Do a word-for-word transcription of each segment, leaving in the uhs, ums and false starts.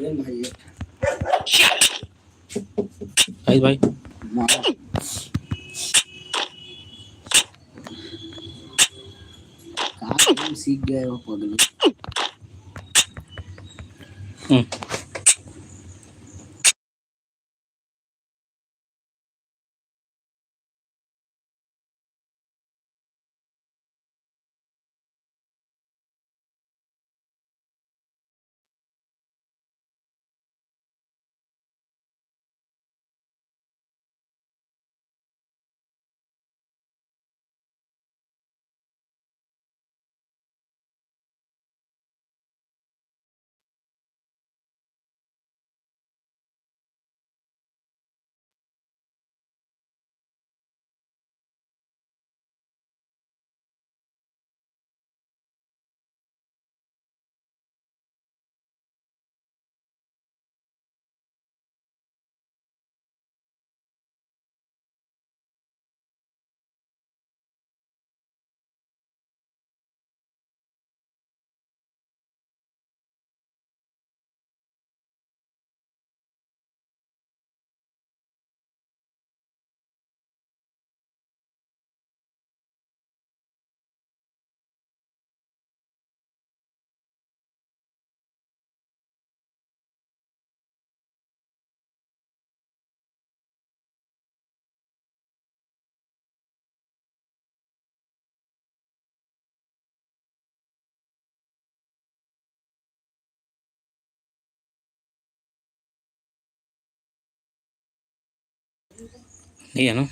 देन भाई, एक ठा। आइस भाई। मार। का तुम सीख गए हो पगलू? हम्म। नहीं है ना?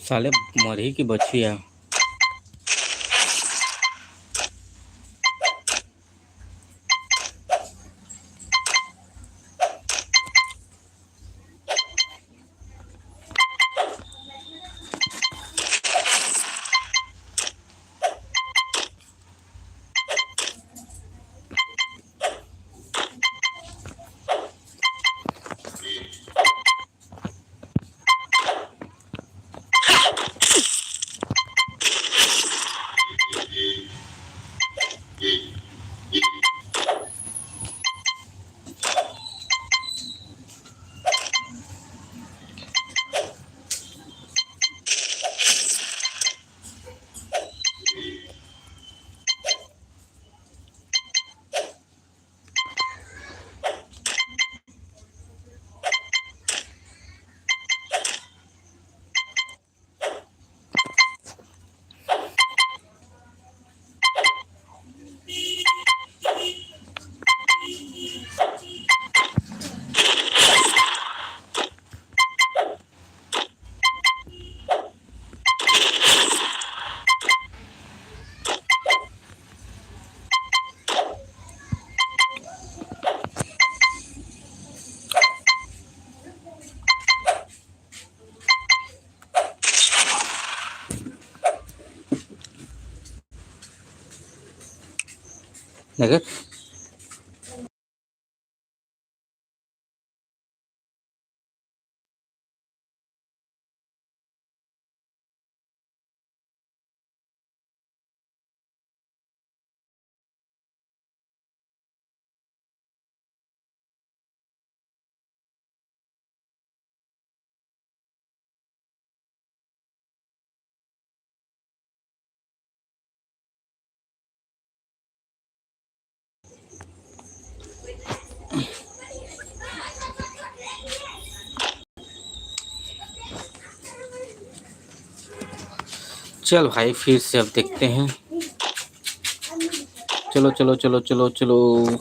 साले मरही की बछिया। देखत चल भाई, फिर से अब देखते हैं। चलो, चलो, चलो, चलो, चलो।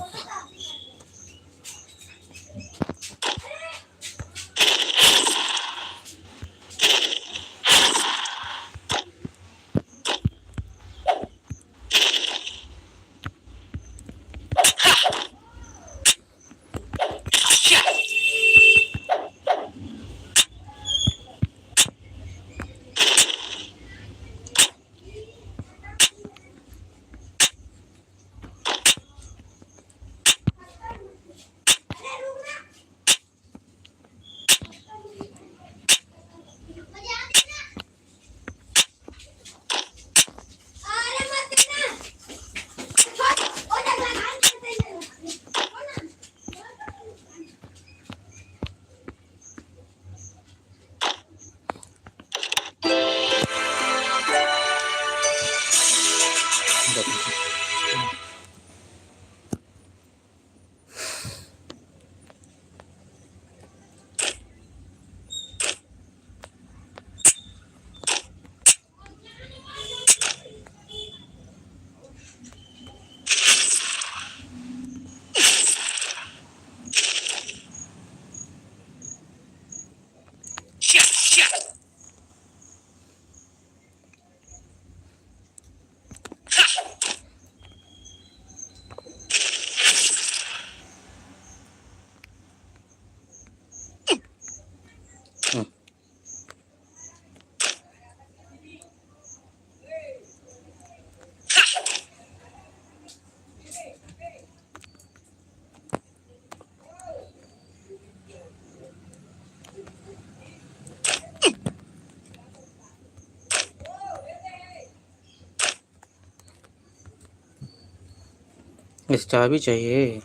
इस चाबी चाहिए।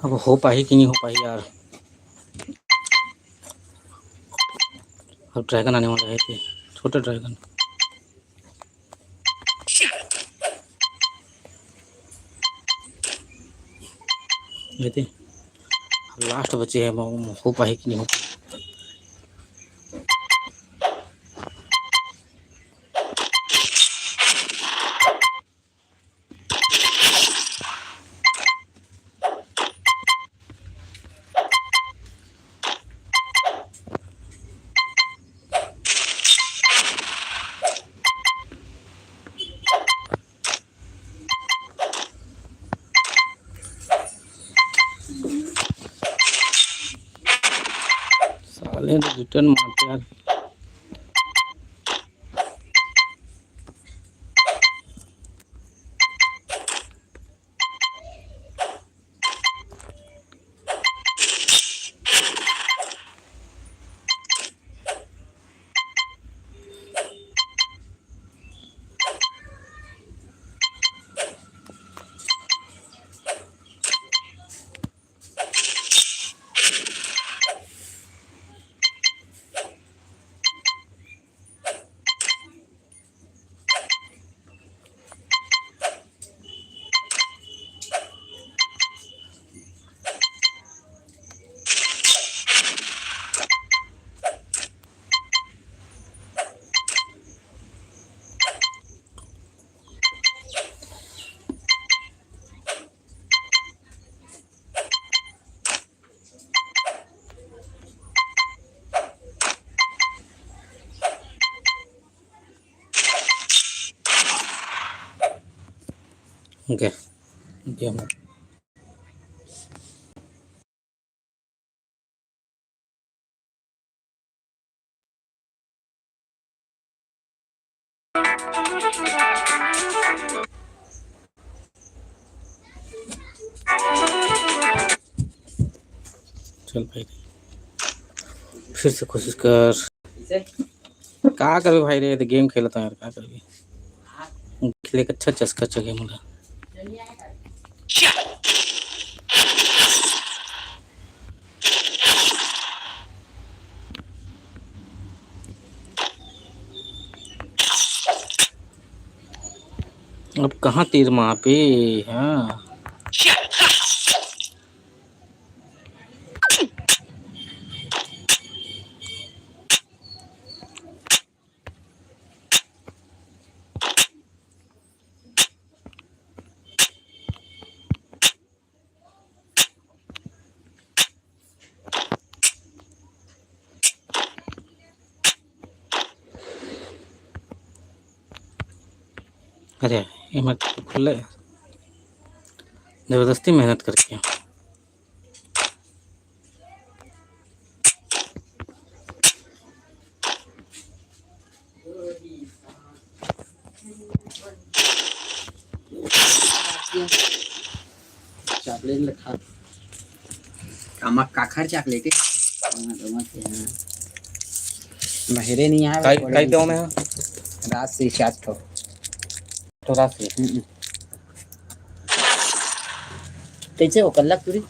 अब हो पाही कि नहीं हो पाही यार। अब ड्रैगन आने वाला है कि छोटा ड्रैगन। ये दे, लास्ट बचे हैं, हो पाही कि नहीं हो पाही। साले ने रिटर्न मारते यार। ओके, गेम। चल भाई, फिर से कोशिश कर। का करबे भाई रे, तो गेम खेलत हँव यार, का करबे। खेले के अच्छा चस्का चढ़े मोला। अब कहाँ तीर मापे? हाँ। अरे, एमा खुल्ला है। जबरदस्ती मेहनत करके। चॉकलेट ल खा। कामा काखर चॉकलेट है? हाँ, तो मत है, हाँ। बहिरे नहीं आवे, काई, बड़े काई नहीं। दो में है? रात से सात ठो। तो रात से। हम्म। कैसे हो कल्ला पूरी?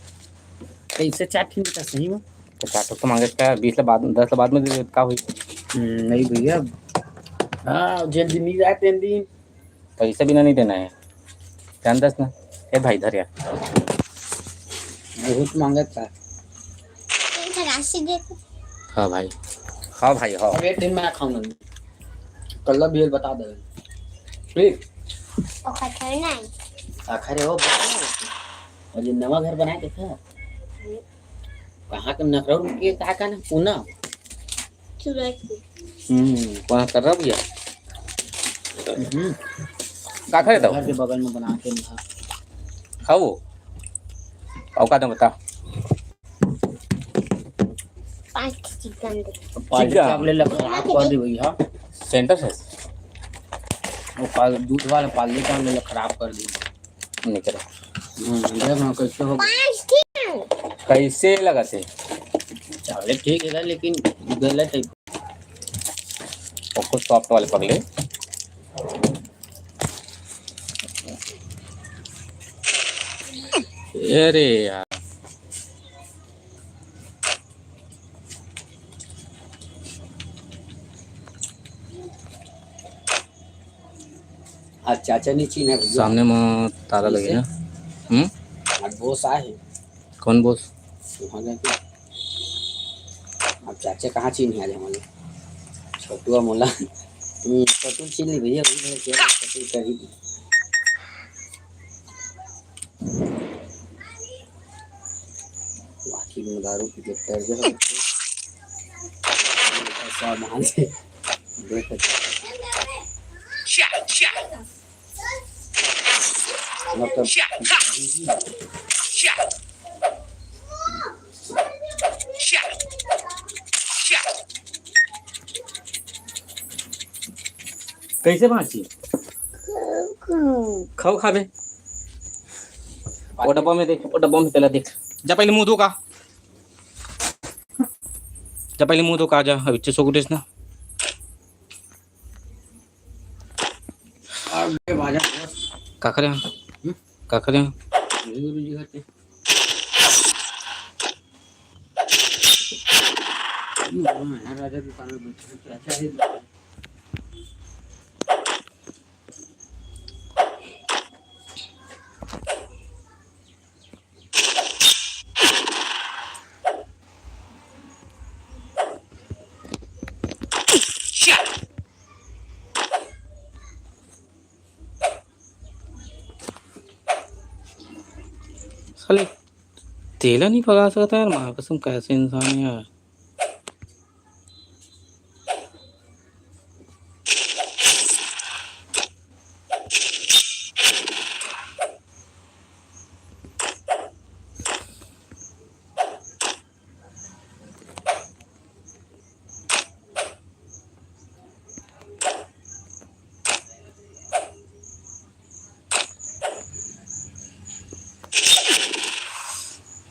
कैसे चार ठिन का सही में? तो चार ठो तो मांगे का, बीस ला बाद, दस ला बाद में दे दे, का हुई? हम्म, नहीं भैया। हाँ, जल्दी मिल जाते हैं दिन। पैसा बिना नहीं देना है, जानथस ना। ए भाई, धर यार। बहुत मांगत था। अच्छा, राशि दे। हाँ भाई, हाँ भाई, हाँ। अब एक दिन मैं खाऊंगा। कल्ला भी बता दे। ठीक। ओखर थोड़ी ना है। आखिर वो बता दे। और ये नवा घर बनाए देखा? कहाँ का नखरौल के कहाँ का ना पूना? चुरा के। हम्म, कौन कर रहा भैया? हम्म। का खा रहे था? घर के बगल में बना के ना। खाओ। औकात में बता। पाँच चिकन दे। पार्ले चिकन। चावल ला खराब कर दी भैया। सेंटर से? वो पाल-, दूध वाला पार्ले चावल ला खराब कर दी। नहीं करे। हम्म, देख ना कैसे हो गया। पाँच ठिन। कैसे लगा थे? चावल ठीक है, लेकिन गलत है। वो कुछ सॉफ्ट वाले पगले। अरे यार। आज चाचा नहीं चीन है भैया। सामने में ताला लगे कैसे? ना। हम्म? आज बॉस आए हैं। कौन बॉस? वहाँ जाके। अब चाचा कहाँ चीन है आज हमारे? छोटुआ मोला। हम्म, छोटू चीन नहीं भैया, वही है, क्या छोटू कहीं। बाकी में दारू पी के तैर गए। सामान से। देख। मतलब कैसे बांची? खाओ खाबे। वो डब्बा में देख, वो डब्बा में तेला देख। जा पहले मुंह धो का। जा पहले मुंह धो का, जा। अभी चीसो कुटिस ना। आगे भाजा बस। का करे? हम्म? का करे? गुरु जी करते। हम्म, राजा दुकान में बैठे हैं, क्या चाहिए? साले, तेला नहीं भगा सकता यार, माँ कसम, कैसे इंसान है यार।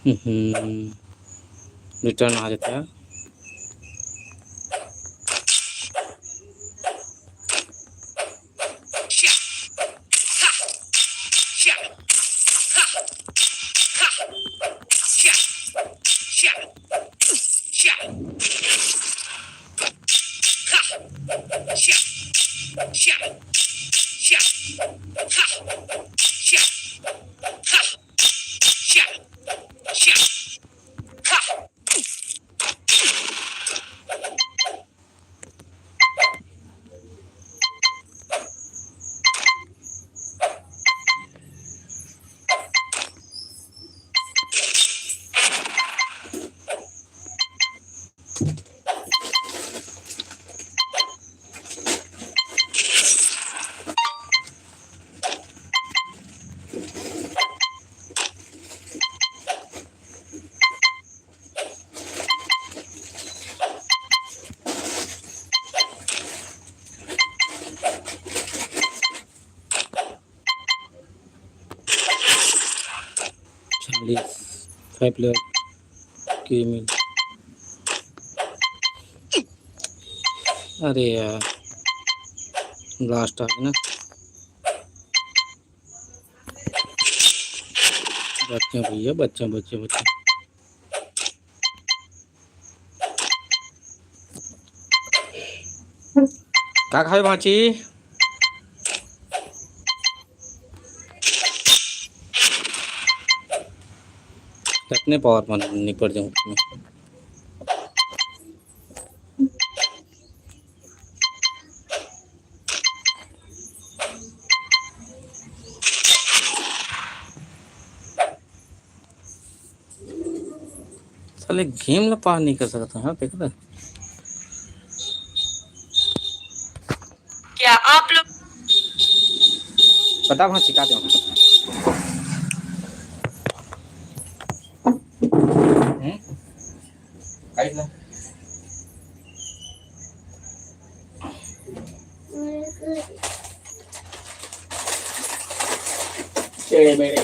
हम्म, रिटर्न आ जाता है। अड़तालीस, फाइव लेवल की मिल। अरे यार, लास्ट आ गया ना। बच्चे भैया, बच्चे, बच्चे, बच्चे। का खाए भांची? कितने पावर मन निपट जाऊं मैं। साले गेम ला पार नहीं कर सकता। हाँ, देख रहे? क्या आप लोग पता वहाँ सिखा दो। हम्म? गाइस ना। टेढ़े मेढ़े।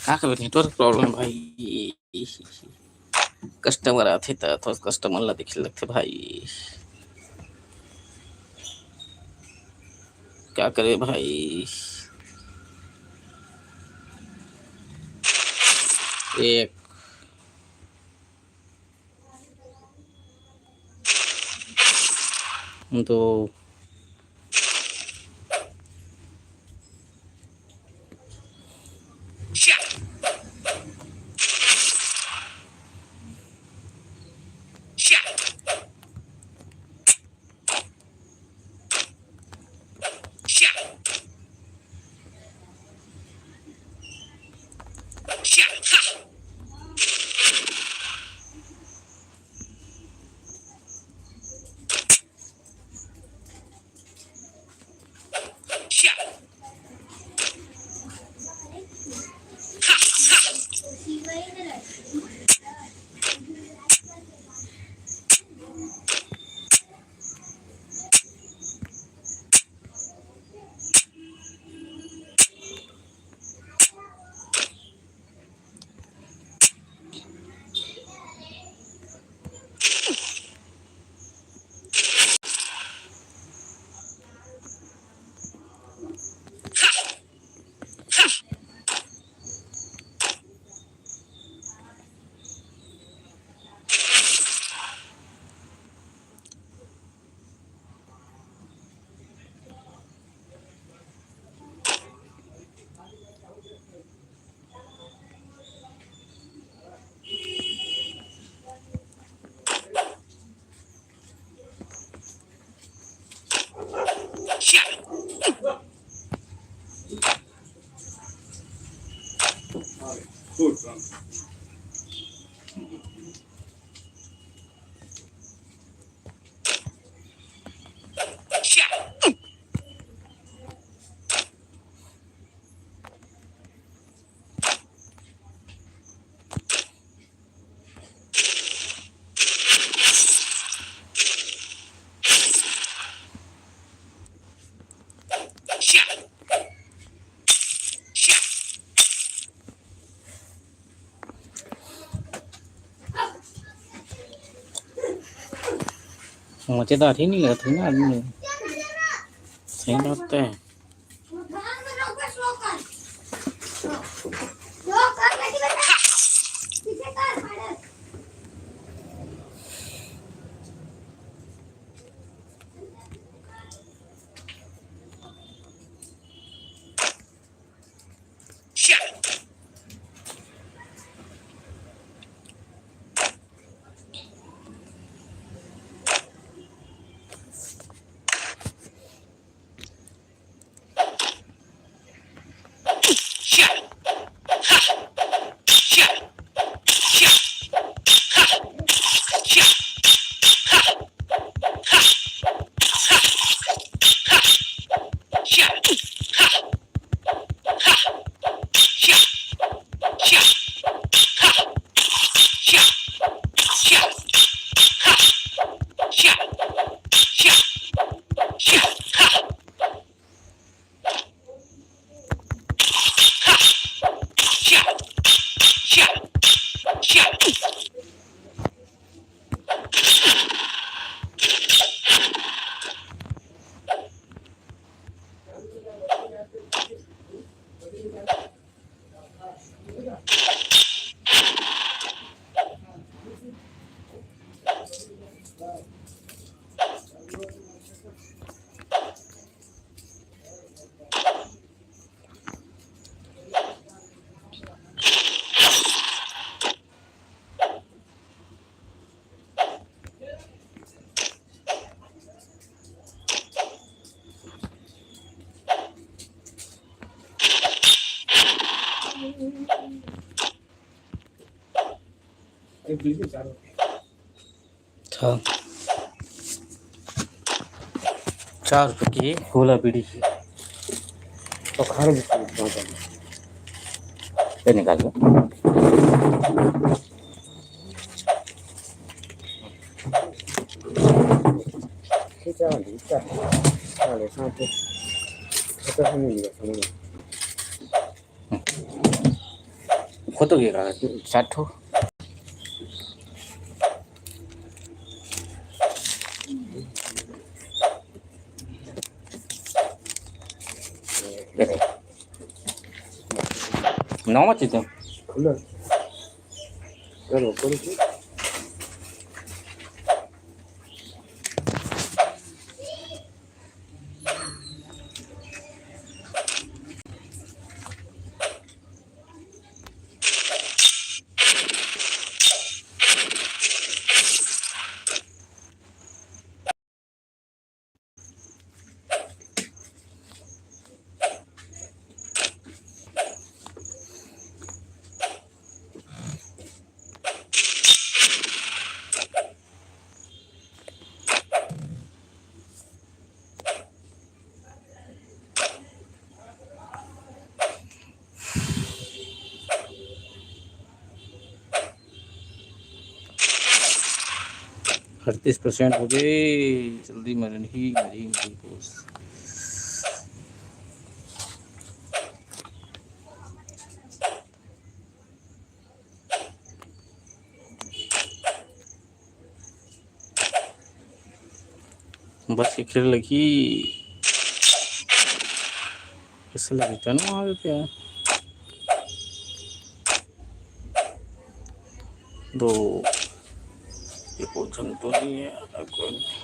का करबे, नेटवर्क प्रॉब्लम भाई। कस्टमर आथे त थोड़ा कस्टमर ला देखे लगथे भाई। का करे भाई? एक, दो। मजेदार ही नहीं लगता ना आदमी। सही बात तो है। हाँ। चार रुपये की गोला बीड़ी की। तो खा रहे बिस्कुट, ये निकाल लो। खींचा, खींचा। साले साथ में। खत्म नहीं हुआ, समझ लो। हो तो गया कागज, चार ठो। नौ बजे तो। खुला। चलो, करो, करो। अड़तीस परसेंट हो गए, जल्दी मरन ही, मरी, मरी, बॉस। बस के खेल लगी। कैसे लगी? चलो, आ गया। दो। ये भोजन तो नहीं है, कोई नहीं।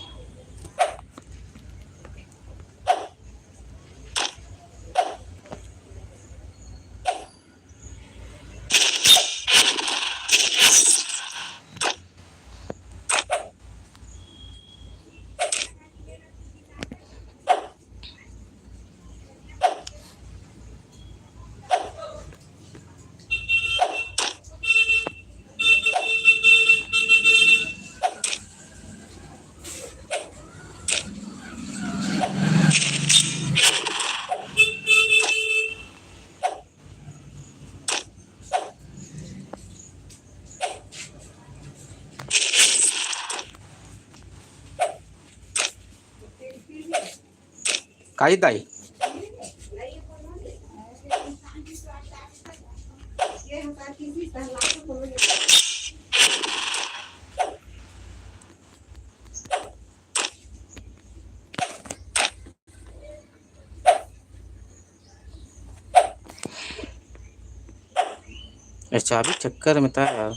काई ताई? अच्छा, अभी चक्कर में था यार।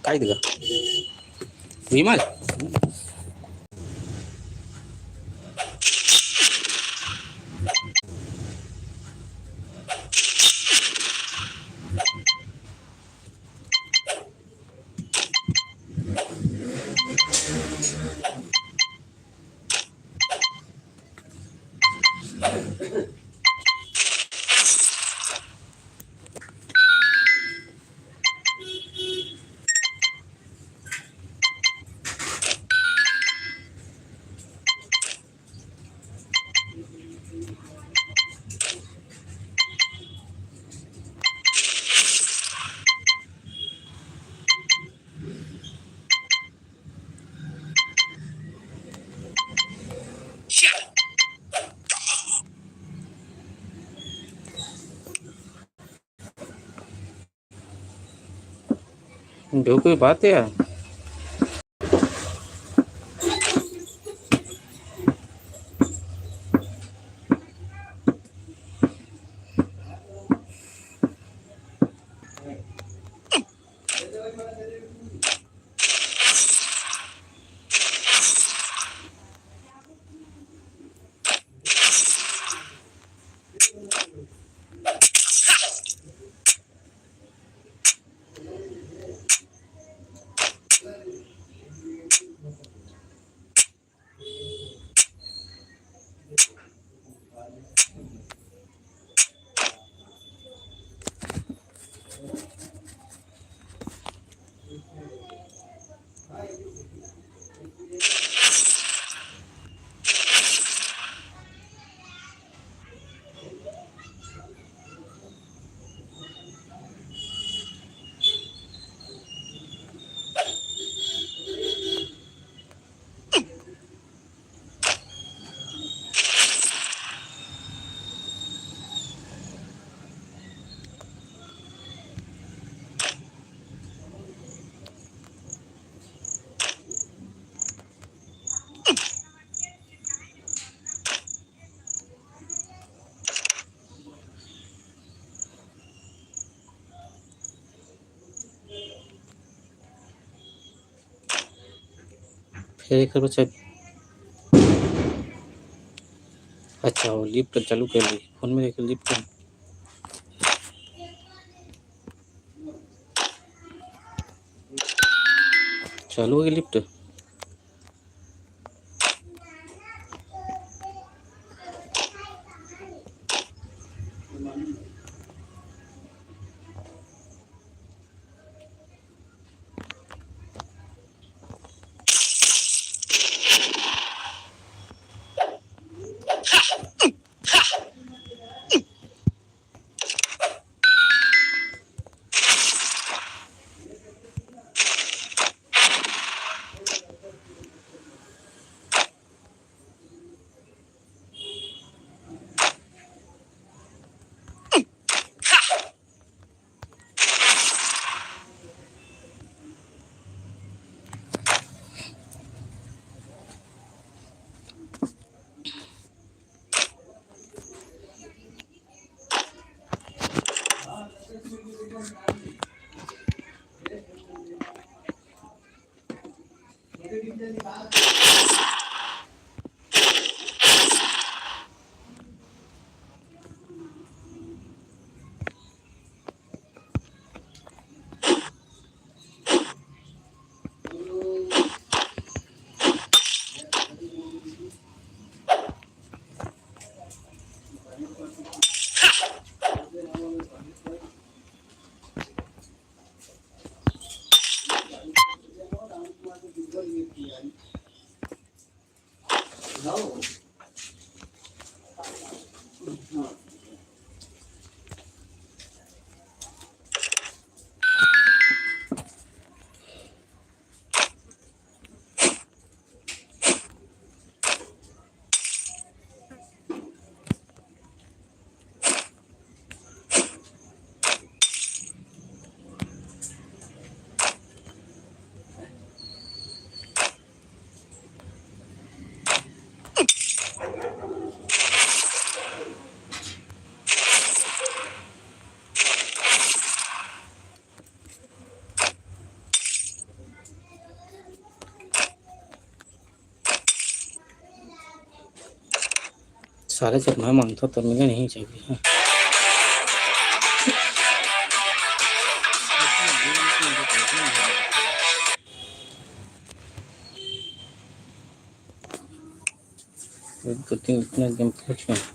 काय दिलं? विमल? जो कोई बात है यार। फिर एक बार बच्चा, अच्छा, वो लिफ्ट चालू कर ली, फोन में देख लिफ्ट चालू हो गई लिफ्ट। सारे जब मैं मांगता तो मिले नहीं चाहिए। एक दो तीन इतना गेम खेल चुके हैं।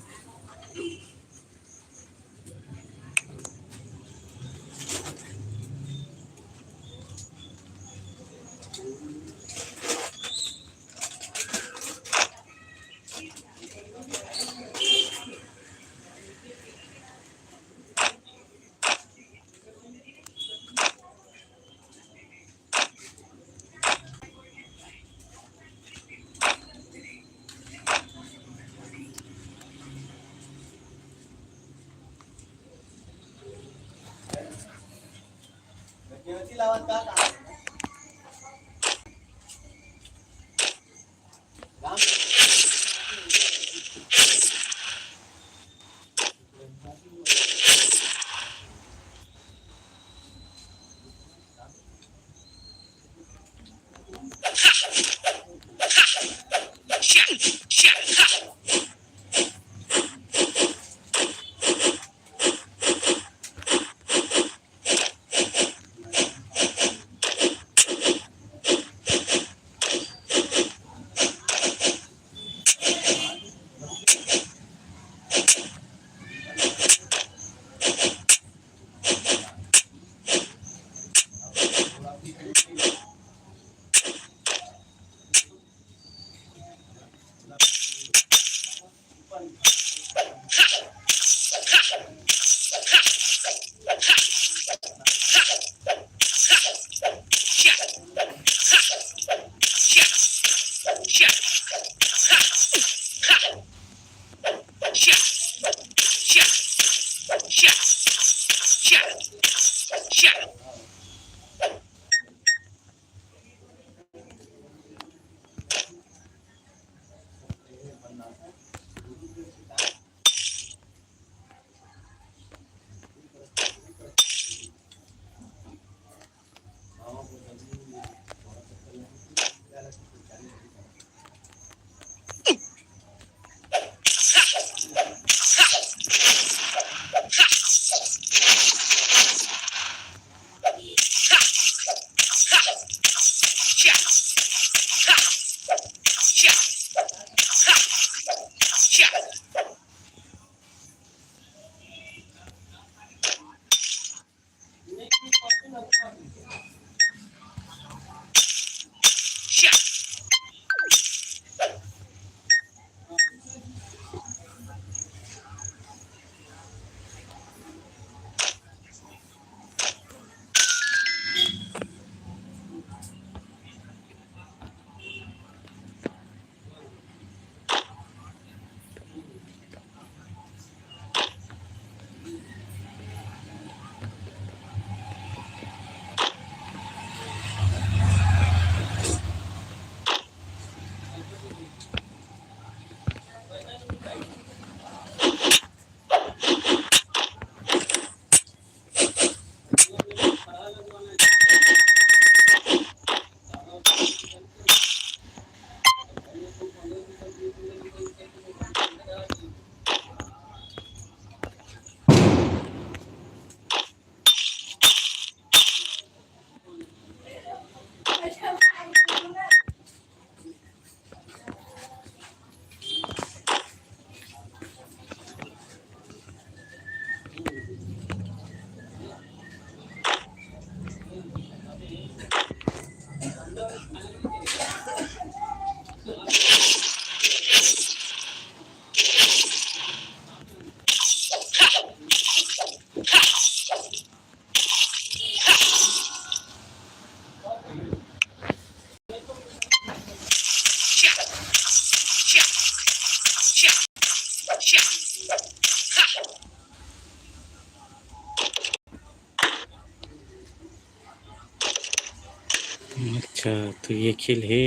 अच्छा, तो ये खेल हे।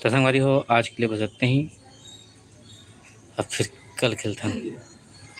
त संगवारी हो, आज के लिए बस इतना ही। अब फिर कल खेलथन।